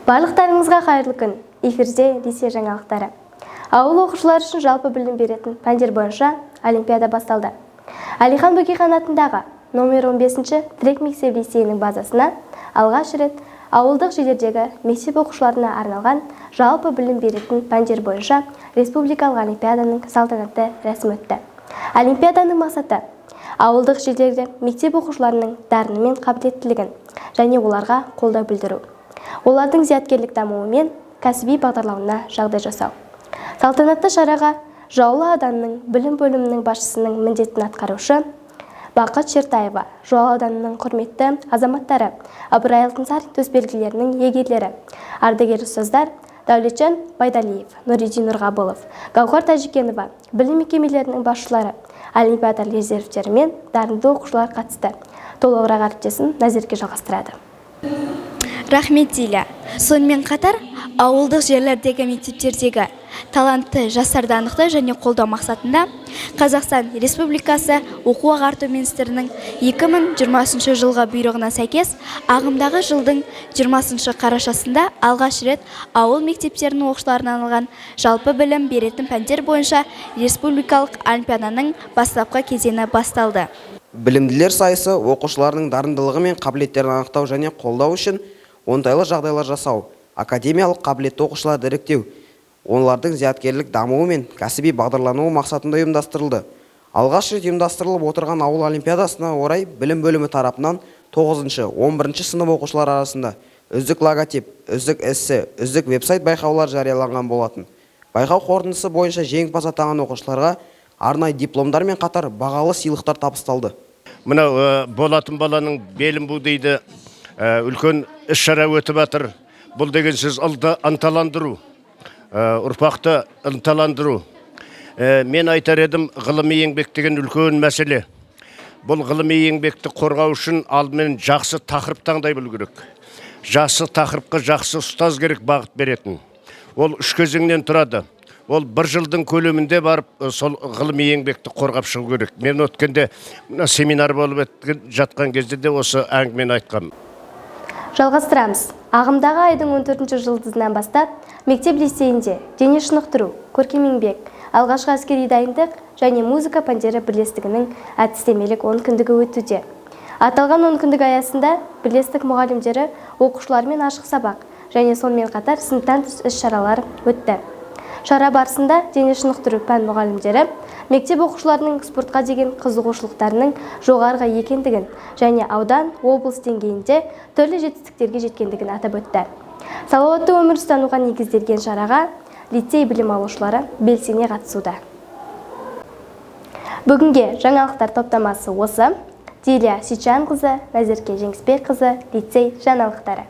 Барлықтарыңызға қайырлы күн! Эфирде лицей жаңалықтары. Ауыл оқушылары үшін жалпы білім беретін пәндер бойынша олимпиада басталды. Әлихан Бөкейхан атындағы номер 15-ші тірек мектеп лицейінің базасына алғаш рет ауылдық жерлердегі мектеп оқушыларына арналған жалпы білім беретін пәндер бойынша республикалық олимпиаданың салтанатты рәсімі өтті. Олимпиаданың мақсаты – ауылдық жерлерде мектеп оқушыларының дарыны мен қабілеттілігін және оларға қолдау білдіру, олардың зияткерлік дамуы мен кәсіби бағдарлауына жағдай жасау. Салтанатты шараға Жуалы ауданының білім бөлімінің басшысының міндетін атқарушы Бақыт Шертаева, Жуалы ауданының құрметті азаматтары, Ыбырай Алтынсарин төсбелгілерінің иегерлері, ардагер ұстаздар Дәулетжан Байдалиев, Нұридин Нұрғабылов, Гауһар Тәжікенова, білім мекемелерінің басшылары, олимпиада резервтері мен дарынды оқушылар қатысты. Толығырақ әріптесім Назерке жалғастырады. Рахмет, Диля. Сонымен қатар, ауылдық жерлердегі мектептердегі талантты жастарды анықтау және қолдау мақсатында Қазақстан Республикасы оқу ағарту министрінің 2023 жылғы бұйрығына сәйкес, ағымдағы жылдың 20 қарашасында алғаш рет ауыл мектептерінің оқушыларына арналған жалпы білім беретін пәндер бойынша республикалық олимпиаданың бастапқы кезеңі басталды. Білімділер сайысы оқушылардың дарындылығы мен қабілеттерін анықтау және қолдау үшін оңтайлы жағдайлар жасау, академиялық қабілетті оқушыларды іріктеу, олардың зияткерлік дамуы мен кәсіби бағдарлануы мақсатында ұйымдастырылды. Алғаш рет ұйымдастырылып отырған ауыл олимпиадасына орай білім бөлімі тарапынан 9-шы, 11 сынып оқушылары арасында «Үздік логотип», «Үздік эссе», «Үздік веб-сайт» байқаулары жарияланған болатын. Байқау қорытындысы бойынша жеңімпаз атанған оқушыларға арнайы дипломдар мен қатар бағалы сыйлықтар табысталды. Мынау болатын баланың белін бу дейді, үлкен іс шара өтіп жатыр. Бұл деген сөз ынталандыру, ұрпақты ынталандыру. Мен айтар едім, ғылыми еңбек деген үлкен мәселе. Бұл ғылыми еңбекті қорғау үшін алдымен жақсы тақырып таңдай білу керек. Жақсы тақырыпқа жақсы ұстаз керек, бағыт беретін. Ол үш кезеңнен тұрады. Ол бір жылдың көлемінде барып сол ғылыми еңбекті қорғап шығу керек. Мен өткенде мына семинар болып өткен жатқан кезде де осы әңгімені айтқанмын. Жалғастырамыз. Ағымдағы айдың 14 жұлдызынан бастап мектеп лицейінде дене шынықтыру, көркем еңбек, алғашқы әскери дайындық және музыка пәндері бірлестігінің әдістемелік онкүндігі өтуде. Аталған онкүндік аясында бірлестік мұғалімдері оқушылармен ашық сабақ және сонымен қатар сыныптан тыс іс-шаралар өтті. Шара барысында дене шынықтыру пән мұғалімдері мектеп оқушыларының спортқа деген қызығушылықтарының жоғарғы екендігін және аудан, облыс деңгейінде түрлі жетістіктерге жеткендігін атап өтті. Салауатты өмір ұстануға негізделген шараға лицей білім алушылары белсене қатысуда. Бүгінге жаңалықтар топтамасы осы. Дилия Сейтжанқызы, Назерке Жеңісбекқызы, лицей жаңалықтары.